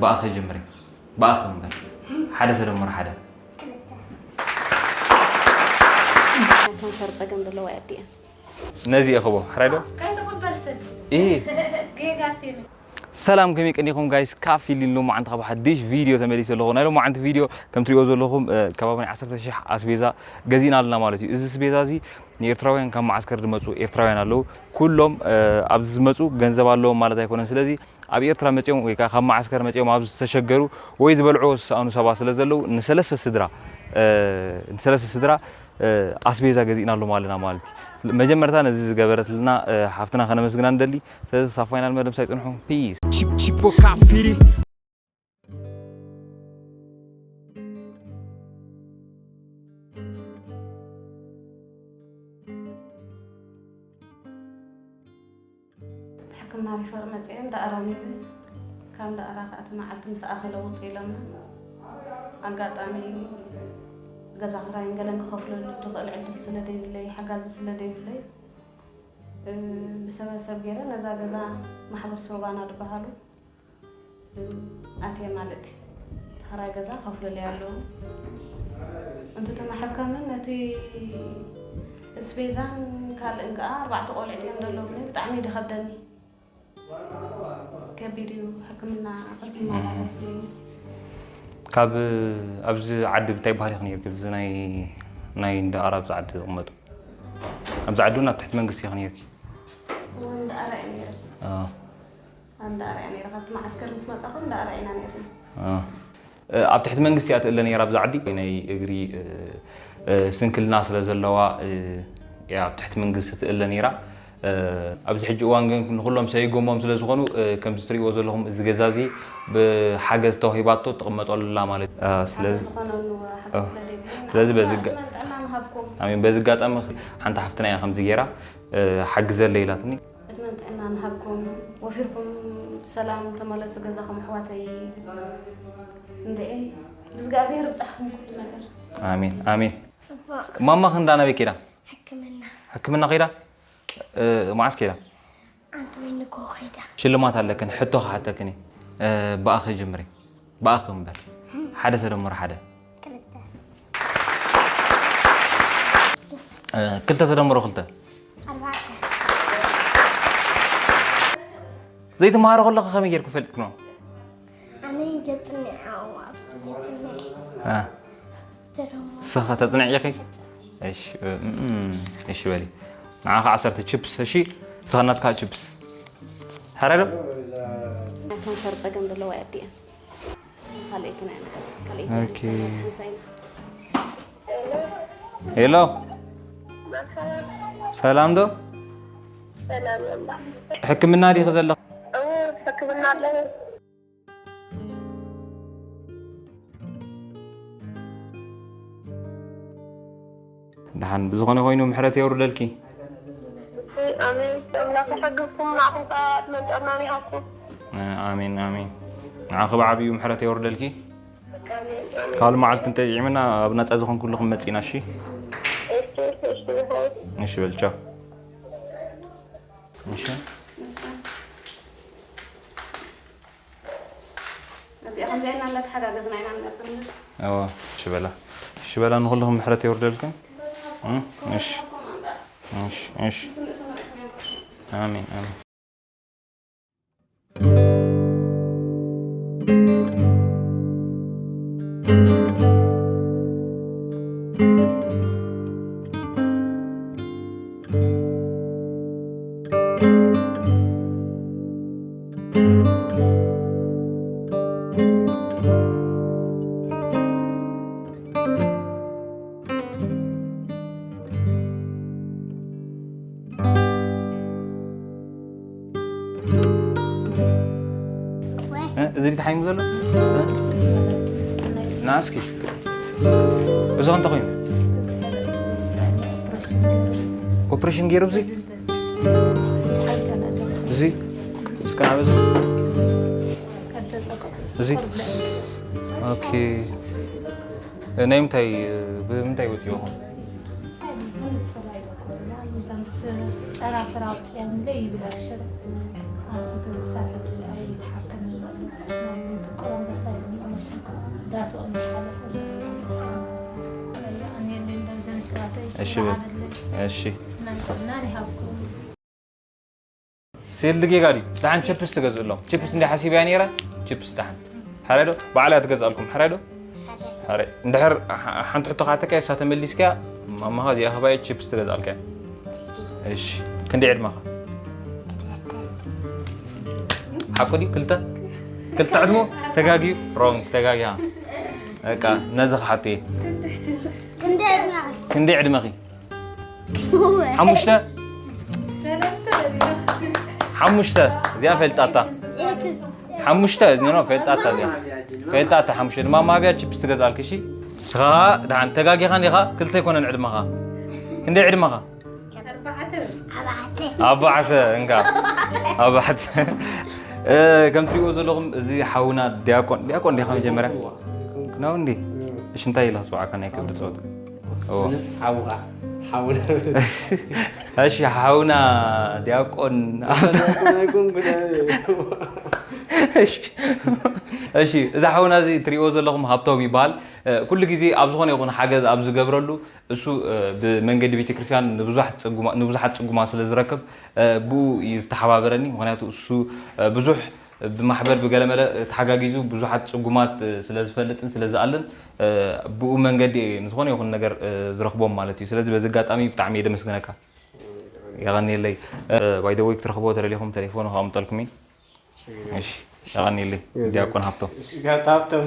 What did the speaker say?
ብኣኸ ጀምሪ። ብኣኸ እምበር ሓደ ተደምሮ ሓደ። ካንሰር ፀገም ዘለዋ እያ ኣዲኣ። ነዚ እኽቦ ሕራይ ዶ? ከይትቕበል ሰብ ኢ ጌጋ ሲሉ ሰላም ከመይ ቀኒኹም ጋይስ? ካብ ፊሊን ሎማዓንቲ ካብ ሓድሽ ቪድዮ ተመሊሰ ኣለኹ። ናይ ሎማዓንቲ ቪድዮ ከም ትሪኦ ዘለኹም ከባቢ ናይ ዓሰርተ ሽሕ ኣስቤዛ ገዚእና ኣለና ማለት እዩ። እዚ ኣስቤዛ እዚ ንኤርትራውያን ካብ መዓስከር ዝመፁ ኤርትራውያን ኣለዉ። ኩሎም ኣብዚ ዝመፁ ገንዘብ ኣለዎም ማለት ኣይኮነን። ስለዚ ኣብ ኤርትራ መፂኦም ወይ ከዓ ካብ መዓስከር መፂኦም ኣብ ዝተሸገሩ ወይ ዝበልዕዎ ዝሰኣኑ ሰባት ስለ ዘለዉ ንሰለስተ ስድራ ንሰለስተ ስድራ ኣስቤዛ ገዚእናሎም ኣለና ማለት እዩ። መጀመርታ ነዚ ዝገበረትልና ሓፍትና ከነመስግና ንደሊ። ስለዚ ሳብ ፋይናል መደብ ሳይ ፅንሑ። ፒስ። Chip- Chipo Cafiri. ሕክምና ሪፈር መፅአ እንዳኣራ ነይሩ። ካብ እንዳኣራ ከዓ እቲ መዓልቲ ምስ ኣኸለ ውፅእ ኢሎና። ኣጋጣሚ ገዛ ክራይን ገለን ክኸፍለሉ ዝኽእል ዕድል ስለ ደይብለይ ሓጋዚ ስለ ደይብለይ ብሰበሰብ ገይረ ነዛ ገዛ ማሕበር ሶባና ዝበሃሉ ኣትየ ማለት እዩ። ተኸራይ ገዛ ከፍሉለይ ኣለዉ። እንትቲ መሐከምን ነቲ እስቤዛን ካልእን ከዓ ኣርባዕተ ቆልዕት እዮም ዘለውኒ። ብጣዕሚ ድኸብደኒ። ከቢድ እዩ ሕክምና ክትመላለስ እዩ። ካብ ኣብዚ ዓዲ እንታይ ባህል ይኽን ይርክብ እዚ ናይ ናይ እንዳ ኣራብ ዓዲ ዝቕመጡ ኣብዚ ዓዲ እውን ኣብ ትሕቲ መንግስቲ ይኽን ይርክ እወ እንዳኣራ እዩ ነይረ። እንዳኣራ እዩ ነይረ። ካብቲ መዓስከር ምስ መፃኹ እንዳኣራ ኢና ነይርና። ኣብ ትሕቲ መንግስቲ እያ ትእለ ነይራ ኣብዚ ዓዲ ናይ እግሪ ስንክልና ስለ ዘለዋ እያ ኣብ ትሕቲ መንግስቲ ትእለ ነይራ። ኣብዚ ሕጂ እዋን ግን ንኩሎም ሰይጎሞም ስለ ዝኾኑ ከምዚ ትሪእዎ ዘለኹም እዚ ገዛ እዚ ብሓገዝ ተዋሂባቶ ትቕመጠሉ ኣላ ማለት እዩ። ስለዚ ዝኾነሉ ሓገዝ ስለ ዘይብለና ስለዚ በዚ ጋ- ዕድመን ጥዕና ንሃብኩም። ኣሜን። በዚ ኣጋጣሚ ሓንቲ ሓፍትና እያ ከምዚ ገይራ ሓግዘለይ ኢላትኒ። ዕድመን ጥዕና ንሃብኩም። ወፊርኩም ብሰላም ተመለሱ ገዛኹም ኣሕዋተይ። እንድዒ ብዝጋብሔር ብፃሕኩም ኩሉ ነገር። ኣሜን ኣሜን። ፅቡቅ ማማ ክንዳ ናበይ ከይዳ? ሕክምና ሕክምና ከይዳ? እ፣ መዓስ ከይዳ? ኣንተ ወይ ንጎ ከይዳ ሽልማት ኣለክን ሕቶ ክሓተክን እየ። እ፣ ብኣኸ ጀምሪ። ብኣኸ እምበር ሓደ ተደምሮ ሓደ ክልተ እ፣ ክልተ ተደምሮ ክልተ ኣርባዕተ ዘይትመሃሮ ከለኻ ከመይ ጌርኩ ፈልጥክኖ? ኣነ የፅንዕ ኣብኡ ኣብዚ የፅንዕ እ፣ ጀደሞ ንስኻ ተፅንዕ ኢኺ? እሺ፣ እ፣ እ፣ እሺ በሊ። ንዓኻ ዓሰርተ ችፕስ፣ እሺ? ንስኻ ናትካ ችፕስ። ሕራይ ዶ? ናይ ካንሰር ፀገም ዘለዋ እያ ኣዲኣ። ካልኣይቲ ናይ ንዓ ካልኣይቲ ናይ ኦኬ። ንሳ ናይ ሓንሳይ ኢና። ሄሎ። ሰላም ዶ? ሕክምና ዲኺ ዘለኺ? ሕክምና ኣለዎ። ደሓን ብዝኾነ ኮይኑ ምሕረት የውርደልኪ። ኣሜን። ኣምላኽ ይሓግዝኩም፣ ንዓኹም ከኣ ዕድመን ጥዕናን ይሃብኩም። ኣሜን ኣሜን። ንዓኺ ብዓብዩ ምሕረት የውርደልኪ። ኣሜን ኣሜን። ካልእ መዓልቲ እንተጥዒምና ኣብ ናጻ ዝኾንኩሉ ክንመጽእ ኢና። እሺ እሺ እሺ ይኸውን። እሺ በል ቻው። እሺ እዚኣ ከምዚኣ ኢና እንዳተሓጋገዝና ኢና ንነብር። እወ እሺ በላ። እሺ በላ ንኹልኹም ምሕረት የውርደልኩም። እም፣ እሺ እሺ እሺ። ኣሜን ኣሜን። እ፣ እዚ ድዩ ተሓይሙ ዘሎ? እ? ና እስኪ። እዚ ኸ እንታይ ኮይኑ? ኦፕሬሽን ገይሩ እዚ? እዚ? እስከ ናብ እዚ? እዚ? ኦኬ። እ፣ ናይ ምንታይ፣ ብምንታይ ወፂኡ ይኾን? ከምስ ጨራፍር ኣውፅያምለይ ይብል ኣሽር ኣብዚ ግን ክሳብ ሕጂ ኣይተሓከምን ዘሎ። ዳትኦም ዝሓለፈ ዘሎ ኣነ እንደን በዘን ክራተይ እሺ በል። ዝዓበለ እሺ ናይ ጥዕናን ይሃብኩም። ሴልዲ ጌጋ ድዩ? ደሓን ችፕስ ትገዝእሎም። ችፕስ እንዲ ሓሲብያ ነይረ። ችፕስ ደሓን ሕራይ ዶ? ባዕላ ትገዝኣልኩም ሕራይ ዶ? ሕራይ። እንድሕር ሓ- ሓንቲ ሕቶ ካተካ እሳ ተመሊስካ ማማኻ እዚኣ ከባየ ችፕስ ትገዝኣልካ። እሺ ክንደይ ዕድመኻ? ሓቁ ድዩ? ክልተ ክልተ ዕድሞ ተጋጊዩ ሮንግ ተጋጊያ። በቃ ነዚ ክሓቶ እየ። ክንደይ ዕድመኻ? ክንደይ ዕድመኺ? ሓሙሽተ ሓሙሽተ እዚኣ ፈልጣታ ኤክስ ሓሙሽተ ኖ ኖ ፈልጣታ እዚኣ ፈልጣታ ሓሙሽተ ድማ ማብያ ችፕስ ትገዝኣልኪ እሺ። ንስኻ ደሓን ተጋጊኻ እንዲኻ ክልተ ኣይኮነን ዕድመኻ። ክንደይ ዕድመኻ? ኣርባዕተ ኣባዕተ እንካ ኣባዕተ። ከም ትሪእዎ ዘለኹም እዚ ሓውና ዲያቆን ዲያቆን ዲኻ መጀመርያ ነው እንዲ እሺ እንታይ ኢላ ስዋዕካ ናይ ክብሪ ጸወታ ሓውኻ ሓውና እሺ ሓውና ዲያቆን ኣይኮንኩን እሺ እዛ ሓውና እዚ ትሪእዎ ዘለኹም ሃብቶም ይበሃል። ኩሉ ግዜ ኣብ ዝኾነ ይኹን ሓገዝ ኣብ ዝገብረሉ እሱ ብመንገዲ ቤተክርስትያን ንብዙሓት ፅጉማት ስለ ዝረክብ ብኡ እዩ ዝተሓባበረኒ። ምክንያቱ እሱ ብዙሕ ብማሕበር ብገለመለ ተሓጋጊዙ ብዙሓት ፅጉማት ስለ ዝፈልጥን ስለ ዝኣልን ብኡ መንገዲ እየ ንዝኾነ ይኹን ነገር ዝረኽቦም ማለት እዩ። ስለዚ በዚ ኣጋጣሚ ብጣዕሚ እየ ደመስግነካ። የቐንየለይ። ባይደወይ ክትረኽቦ ተደሊኹም ተሌፎኑ ከቐምጠልኩም እዩ። እሺ የቐንየለይ ዲያቆን ሃብቶም። ሃብቶም